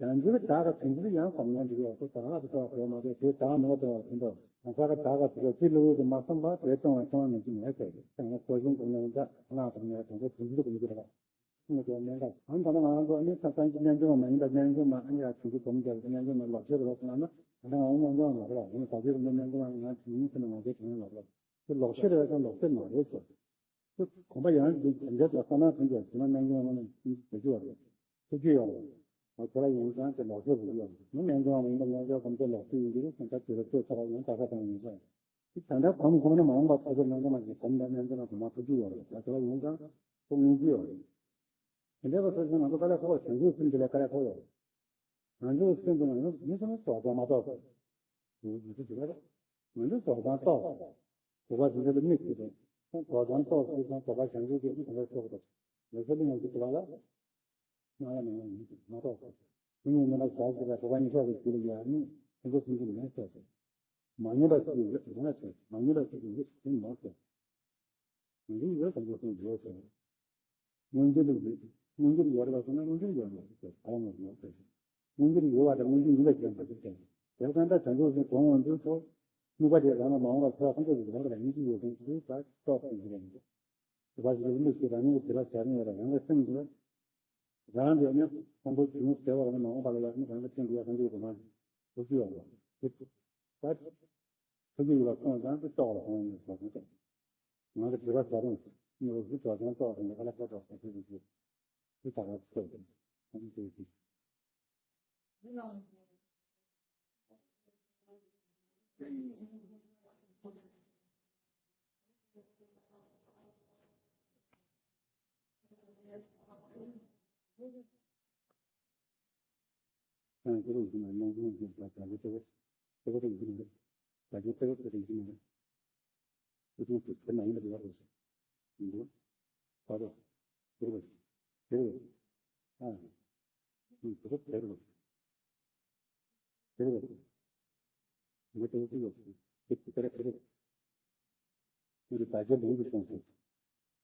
ཡང་འདིར་བདག་གི་དོན་གྱིས་ཡང་གོམས་ན་འགྲིག་ཡོད་དོ་བདག་ལ་དེ་ལྟ་བ་མེད་པ་དེ་བདག་ནོར་དེ་བ་དེ་འདྲ་གང་ཟག་གི་བདག་ག་ཟེར་བ་ཅི་ལུགས་ཀྱིས་མ་བསམ་པ་དེ་གཏོང་བ་གཏོང་བ་མི་འཇིག་མེད་ཟེར་ཏེ་ཡང་སོ་བཞིན་གོམས་ན་འདྲ་གང་ལ་གོམས་ན་དོན་གྱི་དོན་གྱིས་གོམས་ཀྱི་རེད། ངས་དེ་གནད་འགག་ཨ་ནི་ད་ལྟ་ང་རང་ཚོ་ཨ་ནི་ས་སང་གི་སྙན་ཆུང་མ་ཡིན་པ་སྙན་ཆུང་མ་ཨ་ནི་ཡང་དོན་གྱི་གོམས་ཀྱི་སྙན་ཆུང་མ་ལོག་ཤེས་རེད་བ་ཟེར་ན་ད་ལྟ་ང་འོང་མ་འོང་ལོག་རེད་ཨ་ནི་ད་ལྟའི་གོམས་ན་སྙན་ཆུང་མ་ང་དེ་ཡིན་ཟེར་ན་ང་དེ་གོམས་ལོག་རེད། དེ་ལོག་ཤེས་རེད་ཟེར་ལོག་ཤེས་མ་རེད་ཟེར། དེ་གོམས་པ་ཡང་དེ་དེ་འདྲ་ལ་ས་ནང་དེ་འདྲ་ཞུ་ན་སྙན་ཆུང་མ་ནི་བྱེད་རྒྱུ་བ་རེད། ཐུགས་རྗེ་ཡོད་རེད། ང་ཁྱོད་ར་ཡོང་ཙང་དེ་ལོག་ཤེས་རེད་ཡོད་རེད། ངས་སྙན་ཆུང་མ་ཡིན་པ་སྙན་ཆུང་གོམས་དེ་ལོག་ཤེས་ཡིན་གྱི་རེད་ཟེར་ད་དེ་ལ་ཚོད་ཚ་བ་ཡང་ད་ཁ་དང་ཡིན་ས་རེད། དེ་ད་ལྟ་གོམས་གོམས་ན་མ་འོངས་པ་ཐག་ཆོད་སྙན་ཆུང་མ་ཞིག་གོམས་དང་སྙན་ཆུང་མ་གོམས་མ་ཐུགས་རྗེ་ཡོད་རེད། ད་ཁྱོད་ར་ཡོང་ཙང་ཁོ་སྙིང་རྗེ་ཡོད་རེད། དེ་འདྲ་བ་སོ་སོ་ང་ཚོ་དཀའ་ལས་ཁག་པོ་བྱང་ཆུབ་སེམས་ཀྱི་ལས་དཀའ་ལས་ཁག་པོ་ཡོད་རེད། ང་ཚོའི་སེམས་ཙམ་ཡང་མི་ཚོ་ནི་རྫོགས་པ་མ་གཏོགས། ང་ཚོ་རྫོགས་པ་རྟོགས། རྫོགས་པ་ཞིག་ལ་དམིགས་ཀྱི་རེད། རྫོགས་པ་རྟོགས་ཀྱི་ཙང་རྫོགས་པ་བྱང་ཆུབ་ཀྱི་དམིགས་པ་ཤོག་དང་། ལེགས་པ་ལ་ང་ཚོ་དེ་ལ་ལ། ང་ལ་མི་ང་མི་མ་གཏོགས། ཀུན་ནས་མི་ལ་བྱ་ཞིག་ལ་རྫོགས་པ་ཉིད་ཤོག་གི་ཞིག་ལ་ཡང་ནི་དེ་ཚོ་ཀུན་གྱི་མེད་ཟེར། མ་ངེས་པ་ཞིག་ཡོད་ཟེར་ན་ཟེར། མ་ངེས་པ་ཞིག་ཡོད་ཟེར་ན་ཟེར། ང་ཚོའི་ཡོད་དང་པོ་སོང་ཡོད་ཟེར། མངོན་གྱུར་ཡོད། མངོན་གྱུར་ཡོད་རེད་པ་ཟེར་ན་མངོན་གྱུར་ཡོད་མ་རེད་ཟེར། གང་ཡང་ཡོད་ཟེར། མངོན་གྱུར་ཡོད་པ་དང་མངོན་གྱུར་ཡིན་པ་ཅན་པ་ཟེར་ཏེ། དེ་ལྟར་ན་བྱང་ཆུབ་སེམས་གོང་འོག་འདུས་སོ། དམིགས་པ་དེ་རང་ལ་མ་འོངས་པ་ཚེ་ཐམས་ཅད་ཀྱི་རང་ལ་ཡིན་གྱི་ཡོད་ཟེར་གྱི་ལྟར་རྟོགས་ཟིན་གྱི་རེད། དེ་བ་ཞིག་གི་མིག་གིས་རང་ཉིད་ཀྱི་དེ་ལ་བྱ་རིང་ཡོད་ལ་རང་ལ་སེམས་ཀྱི། རང་དེ་ནི་ཁོང་ཁྲོ་ཞུ་ཟེར་བ་རང་མ་འོངས་པ་ལ་ཡང་རང་ལ་སེམས་ཀྱི་ཡ་ཐམས་ཅད་ཀྱི་མ། འདུས་ཡོད་ལ། དེ། ད། ཐུགས་ཀྱི་ཡུལ་ལ་སོང་ཙང་དེ་རྟོགས་ལ་སོང་ནས་སོ་སོ་ང་གི་དྲི་བ་ཟ་རུང་། ངས་འོ་ཟི་དྲ་ཅན་རྟོགས་ཟིན་ནས་ཁ་ལ་ཁ་དྲག་ཟ་ཁུལ་དུ་གྱུར། དེ་ད་ག་ཚོད་ཟིན་ཨ་ནི་དེ་གྱིས། ཡང་ཀུ་རུ་ཞིག་ན་སྣང་ཆུང་ཞིག་ད་ག་གི་ཏེ་ཏེ་ཏེ་ཏེ་ཞིག་ན་ད་གི་ཏེ་ཏེ་ཏེ་ཞིག་ན་ཀུ་ཏུ་ཏུ་ཏེ་ན་ཡིན་པ་ཡོད་རེད། ཡིན་འདུག་ད་རེད། ཏེ་རེད། ཏེ་རེད། ཨ། ཡིན་ཏེ་རེད་ཏེ་རེད། ཏེ་རེད། ངས་ཏེ་ཏེ་ཡོད་ཏེ་ཏེ་རེད་ཏེ་རེད། ཁྱོད་ཀྱི་བརྡ་ཆད་ལུང་གིས་གསུངས་སོང་།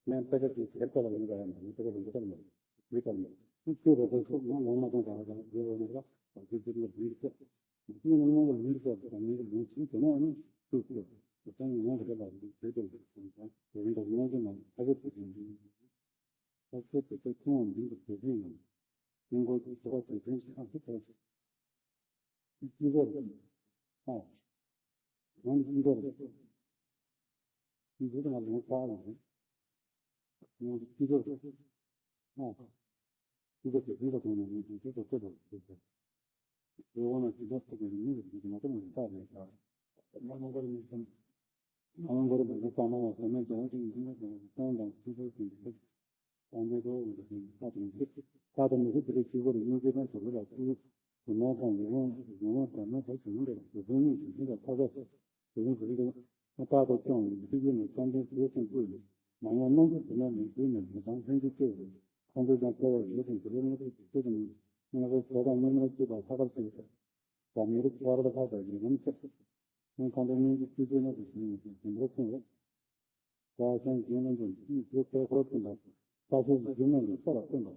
ནམ་དཔེ་ཆ་དེ་དེབ་ཐོག་ལ་ཡོང་ག་ཡང་མ་ཡིན་དཔེ་ཆ་ལུང་གི་ཐོག་ལ་མི་ཐོག་ལ་ཁྱོད་ཀྱི་རོ་ཁོང་ཚོ་ང་ལོང་མ་གཏོང་ག་ལ་ག་ལ་ཡོད་ཡོད་ན་ར་བར་དུ་ཅི་ལ་བུད་ཀྱི་ཚེ་ང་ཚོའི་ནང་ལོང་ལ་ཡིན་ཟེར་དང་ངེད་ཀྱི་ལུང་ཚིག་དེ་ནས་ཨ་ནི་ཤུགས་ཤུགས་དེ་ཚང་ངོ་ག་ལ་བུད་དེ་དེ་དེ་རིང་དུ་སྙན་ཆེན་ནང་ཐ་གི་དེ་དེ་ཐ་གི་དེ་དེ་ཁྱོད་འདི་གི་དེ་དེ་ཡང་སྙིང་ཁོང་གི་ཞོགས་པ་དེ་དེ་ཞིག་ཨ་ཁུ་དེ་ཞིག་སྤྱི་ཚོགས་རེད། ཨ། ང་ནི་སྤྱི་ཚོགས་རེད། སྤྱི་ཚོགས་དང་ལུང་ཚགས་ལ་རེད། ང་ནི་སྤྱི་ཚོགས་རེད། ཨ། སྤྱི་ཚོགས་ཀྱི་སྤྱི་ཚོགས་དང་ནི་སྤྱི་ཚོགས་ཚོགས་རེད། དེ་འོ་ན་སྤྱི་ཚོགས་ཚོགས་པའི་མི་རེད་ཀྱི་ང་ཚོ་ནི་ཚགས་རེད་ད། ང་རང་གོ་རེ་མི་ཚང་། ང་རང་གོ་རེ་མི་ཚང་མ་བ་ཚང་མས་ཀྱང་ཅིག་ཡིན་ན་ཀྱང་ཏང་དང་སྤྱི་ཚོགས་ཀྱི་ཚོགས། དང་པོ་ཁོ་བོ་ལ་ཁ་དང་ཁ་དང་མི་ཁ་དེ་རིགས་གཅིག་པོ་རེད། སྙིང་རྗེ་དང་དོ་ལོ་ལ་ཐུག་ཡོད་ན་ཚང་ལས་དབང་ལས་དབང་དང་ན་ཚ་བྱུང་རེད། དེ་ཚོ་གཉིས་ཀྱི་ཤིང་ལ་ཁ་ཁ་དེ་རིང་དེ་རིང་ང་རྟག་ཏུ་སྐྱོང་བའི་ཐུགས་རྗེ་ནི་བསམ་གཏན་དེ་ཚོ་བཀོད་ཡོད། མ་ཡང་རྣམ་འགྱུར་དེ་ན་མི་བསྐྱོད་ནས་མི་གཙང་ལྷན་ཅིག་སྐྱེ་བའི་ཁོང་ཁྲོ་ཀྱང་འཁོར་བར་ཡོད་ཅིང་དེ་ལས་ང་ཚོ་ཚོ་དང་སྔོན་མ་སྐྱེས་པ་ལྷ་ཁར་སོང་ཞིང་། བ་མི་རིགས་བར་ལ་ལྷག་པའི་ཡུལ་ལམ་ཆེ། ཁོང་ཁང་པའི་སྙིང་རྗེ་བཅུ་ཚོད་ནས་ཀྱི་ཞིང་ཡིན་ཞིང་ཞིང་པར་མཚུངས་རེད། བ་ཞང་རྒྱུན་རྣམ་པའི་སྙིང་རྗེ་དཔལ་འཁོར་བསྟན་པ། ལྷ་སྲས་སུ་རྒྱུ་རྣམས་ཀྱི་ས་ལ་བསྟན་པ།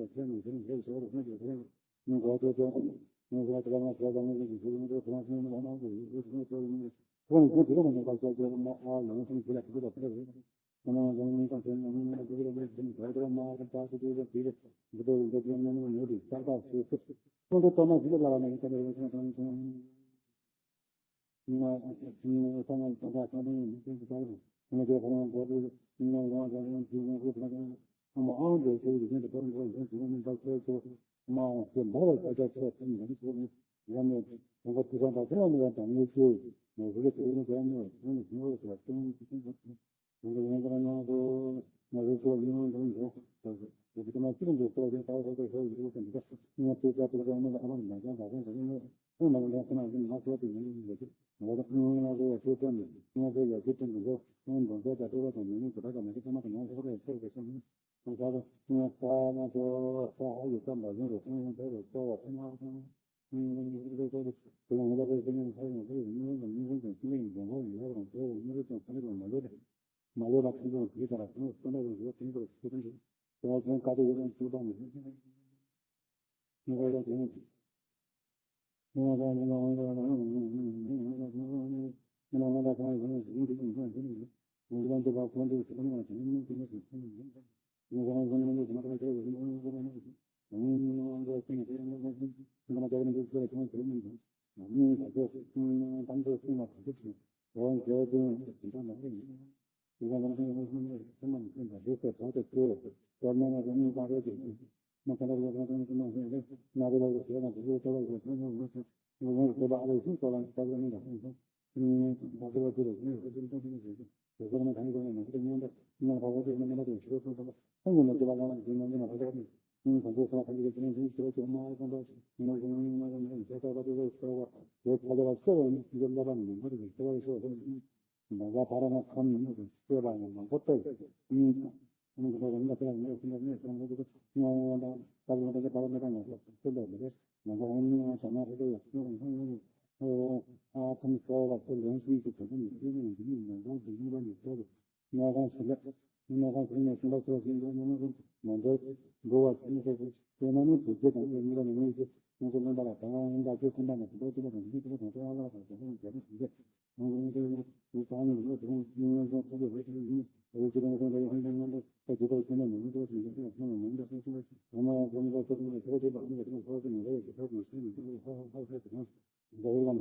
འདི་ལ་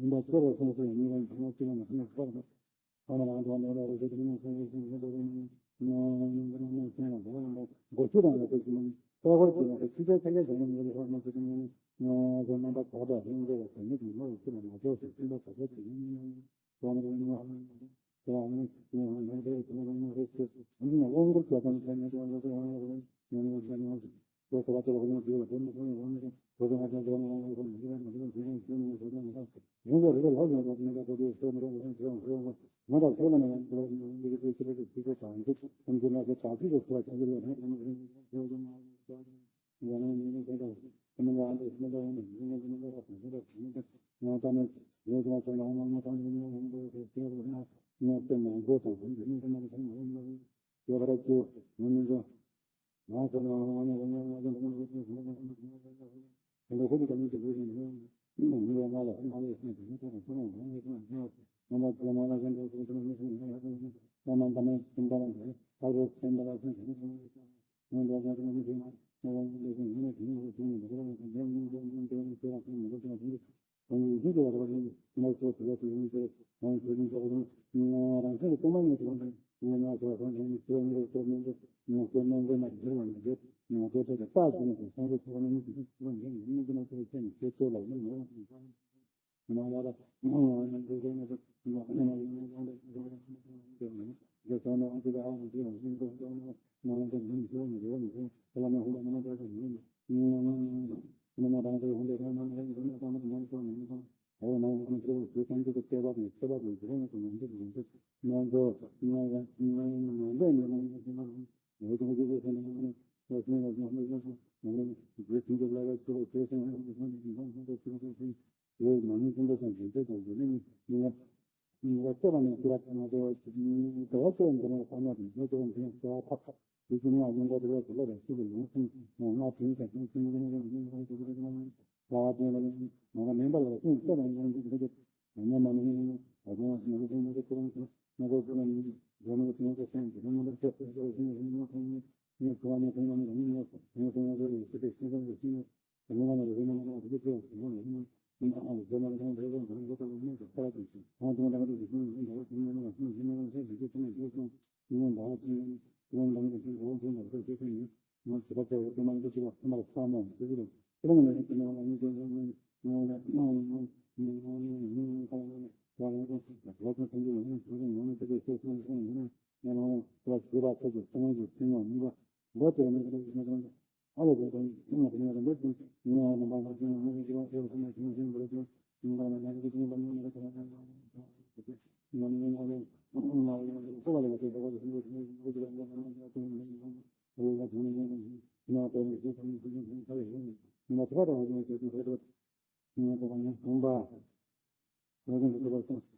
ཡིན་པ་ཁྱེད་ལ་སོང་སོང་ཡིན་ངེས་པ་ཡིན་ཁྱེད་ལ་མ་སོང་སོང་། ཨ་མ་ལ་འགྲོ་ནོར་ལ་རེ་ཞིག་ནི་སོང་སོང་སོང་སོང་སོང་སོང་སོང་སོང་སོང་སོང་སོང་སོང་སྒོ་ཆུ་དང་ལ་དེ་ཞིག་ནི་ལྟ་བར་གྱུར་པ་ཕྱི་ཚེ་ཐ་སྙད་ཟེར་ནི་ཡོད་རེད། ཧོར་མ་ཚོ་ནི་ང་ཚོ་རྣམ་པ་གྲགས་པ་ཧིན་རེ་བ་ཟེར་ནི་དུ་ནོར་ལ་ཁྱེད་ལ་མ་སོང་སོང་སོང་སོང་སོང་སོང་སོང་སོང་།